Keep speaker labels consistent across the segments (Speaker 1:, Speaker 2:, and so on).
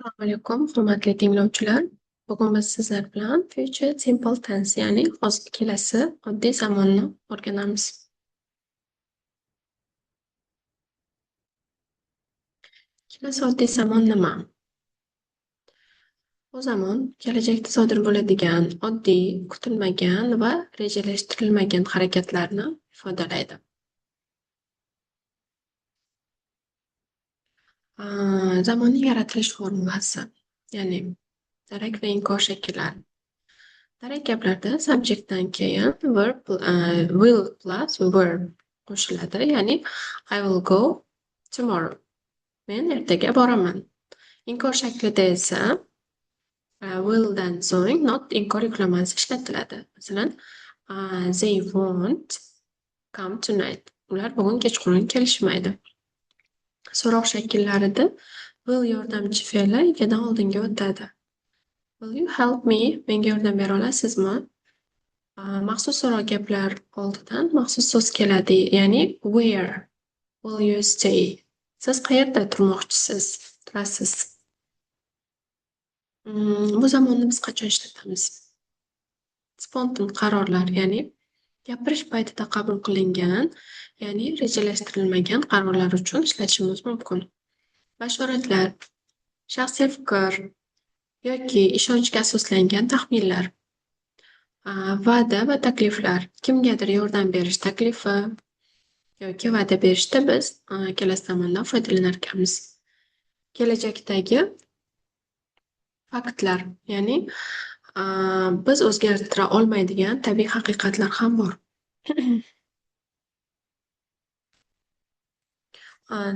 Speaker 1: Assalomu alaykum, hurmatli tinglovchilar. Bugun biz sizlar bilan Future Simple Tense, ya'ni hozir kelasi oddiy zamonni o'rganamiz. Kelasi oddiy zamon nima? Bu zamon kelajakda sodir bo'ladigan oddiy, kutilmagan va rejalashtirilmagan harakatlarni ifodalaydi. Zamonning yaratilish formulasi, ya'ni darak va inkor shakllari. Darak gaplarda subjektdan keyin verb, will plus verb qo'shiladi, ya'ni I will go tomorrow. Men ertaga boraman. Inkor shaklida esa willdan so'ng not inkor yuklamasi ishlatiladi. Masalan, they won't come tonight. Ular bugun kechqurun kelishmaydi. So'roq shakllarida will yordamchi fe'li egadan oldinga o'tadi. Will you help me? Menga yordam bera olasizmi? Maxsus so'roq gaplar oldidan maxsus so'z keladi, ya'ni where will you stay? Siz qayerda turmoqchisiz? Turasiz. Bu zamonni biz qachon ishlatamiz? Spontan qarorlar, ya'ni gapirish paytida qabul qilingan, ya'ni rejalashtirilmagan qarorlar uchun ishlatishimiz mumkin. Bashoratlar, shaxsiy fikr yoki ishonchga asoslangan taxminlar, va'da va takliflar, kimgadir yordam berish taklifi yoki va'da berishda biz kelasi zamondan foydalanar ekanmiz. Kelajakdagi faktlar, ya'ni biz o'zgartira olmaydigan tabiiy haqiqatlar ham bor.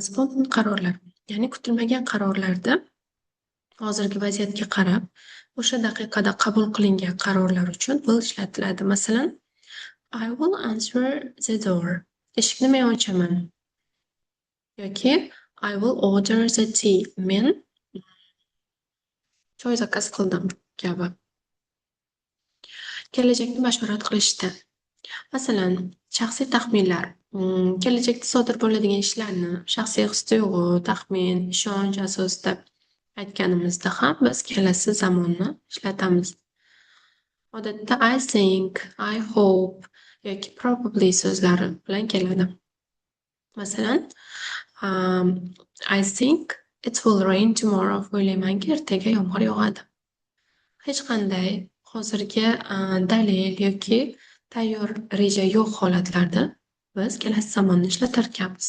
Speaker 1: Spontan qarorlar, ya'ni kutilmagan qarorlarda hozirgi vaziyatga qarab, o'sha daqiqada qabul qilingan qarorlar uchun will ishlatiladi. Masalan, I will answer the door. Eshikni men ochaman. Yoki I will order the tea. Men choy zakaz qildim kabi. Kelajakni bashorat qilishda. Masalan, shaxsiy taxminlar. Kelajakda sodir bo'ladigan ishlarni shaxsiy his-tuyg'u, taxmin, ishonch asosida aytganimizda ham biz kelasi zamonni ishlatamiz. Odatda I think, I hope yoki probably so'zlari bilan keladi. Masalan, I think it will rain tomorrow. O'ylaymanki, ertaga yomg'ir yog'adi. Hech qanday hozirgi dalil yoki tayyor reja yo'q holatlarda biz kelasi zamonni ishlatar ekanmiz.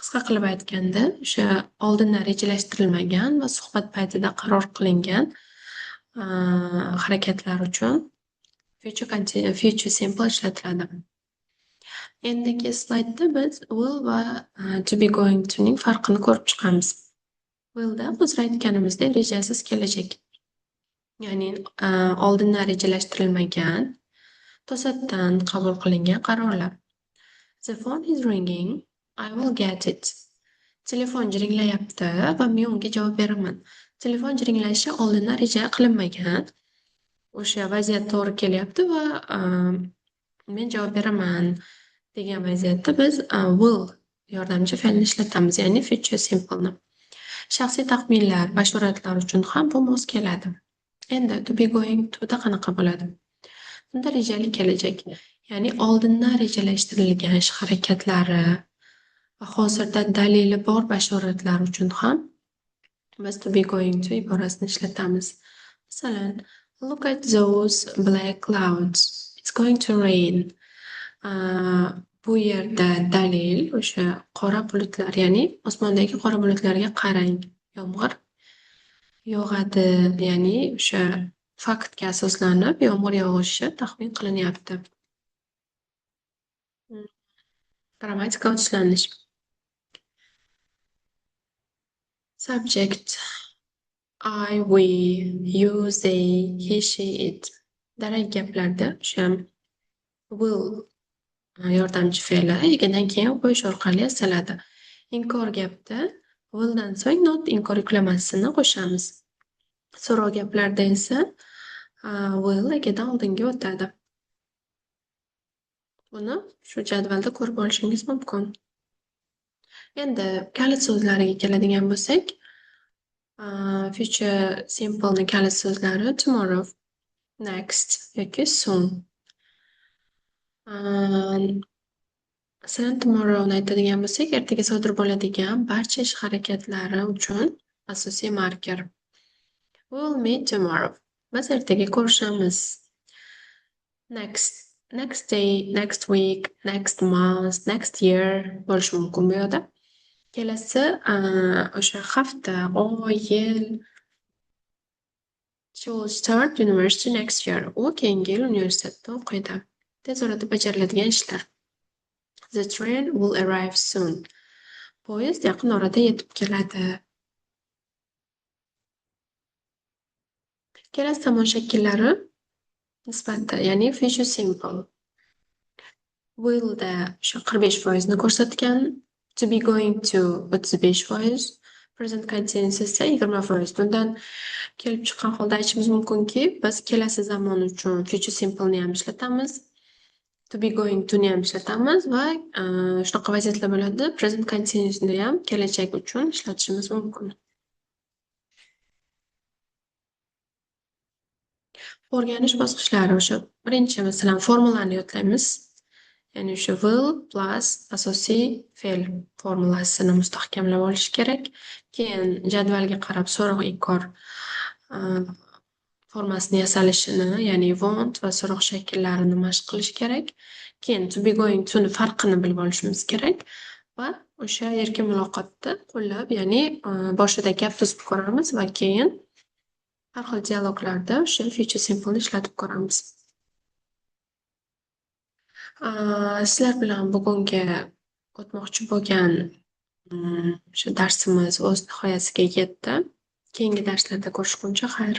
Speaker 1: Qisqa qilib aytganda, o'sha oldindan rejalashtirilmagan va suhbat paytida qaror qilingan harakatlar uchun future simple ishlatiladi. Endigi slaydda biz will va to be going to'ning farqini ko'rib chiqamiz. Willda hozir aytganimizdek rejasiz kelajak. Ya'ni oldindan rejalashtirilmagan, to'satdan qabul qilingan qarorlar. The phone is ringing. I will get it. Telefon jiringlayapti va men unga javob beraman. Telefon jiringlashi oldindan reja qilinmagan. O'sha vaziyat to'g'ri kelyapti va men javob beraman degan vaziyatda biz will yordamchi fe'lni ishlatamiz, ya'ni future simple'ni. Shaxsiy taxminlar, bashoratlar uchun ham bu mos keladi. Endi to be going to'da qanaqa bo'ladi? Bunda rejali kelajak, ya'ni oldindan rejalashtirilgan ish harakatlari va hozirda dalili bor bashoratlar uchun ham biz to be going to iborasini ishlatamiz. Masalan, look at those black clouds. It's going to rain. Bu yerda dalil o'sha qora bulutlar, ya'ni osmondagi qora bulutlarga qarang, yomg'ir yog'adi, ya'ni o'sha faktga asoslanib yomg'ir yog'ishi taxmin qilinyapti. Grammatika o'tislanish. Subject I, we, you, they, he, she, it. Darak gaplarda o'sha will yordamchi fe'li egadan keyin qo'yish orqali yasaladi. Inkor gapda willdan so'ng not inkor yuklamasini qo'shamiz. So'roq gaplarda esa will egadan oldinga o'tadi. Buni shu jadvalda ko'rib olishingiz mumkin. Endi kalit so'zlariga keladigan bo'lsak, Future simplening kalit so'zlari tomorrow, next yoki soon. Masalan, tomorrowni aytadigan bo'lsak, ertaga sodir bo'ladigan barcha ish harakatlari uchun asosiy marker. We will meet tomorrow. Biz ertaga ko'rishamiz. Next, next day, next week, next month, next year bo'lishi mumkin bu yerda. Kelasi o'sha hafta, oy, yil. She will start university next year. U keyingi yil universitetda o'qiydi. Tez orada bajariladigan ishlar. The train will arrive soon. Poyezd yaqin orada yetib keladi. Kelasi zamon shakllari nisbati, ya'ni future simple. Willda o'sha 45% ni ko'rsatgan, to be going to 35%, present continuous esa 20%. Bundan kelib chiqqan holda aytishimiz mumkinki, biz kelasi zamon uchun future simpleni ham ishlatamiz, to be going to ni ham ishlatamiz va shunaqa vaziyatlar bo'ladi, present continuousni ham kelajak uchun ishlatishimiz mumkin. O'rganish bosqichlari o'sha birinchi, masalan, formulani yodlaymiz. Ya'ni o'sha will plus asosiy fe'l formulasini mustahkamlab olish kerak. Keyin jadvalga qarab so'roq inkor formasini yasalishini, ya'ni want va so'roq shakllarini mashq qilish kerak. Keyin to be going to ni farqini bilib olishimiz kerak va o'sha erkin muloqotda qo'llab, ya'ni boshida gap tuzib ko'ramiz va keyin har xil dialoglarda o'sha future simpleni ishlatib ko'ramiz. Sizlar bilan bugungi o'tmoqchi bo'lgan o'sha darsimiz o'z nihoyasiga yetdi. Keyingi darslarda ko'rishguncha xayr.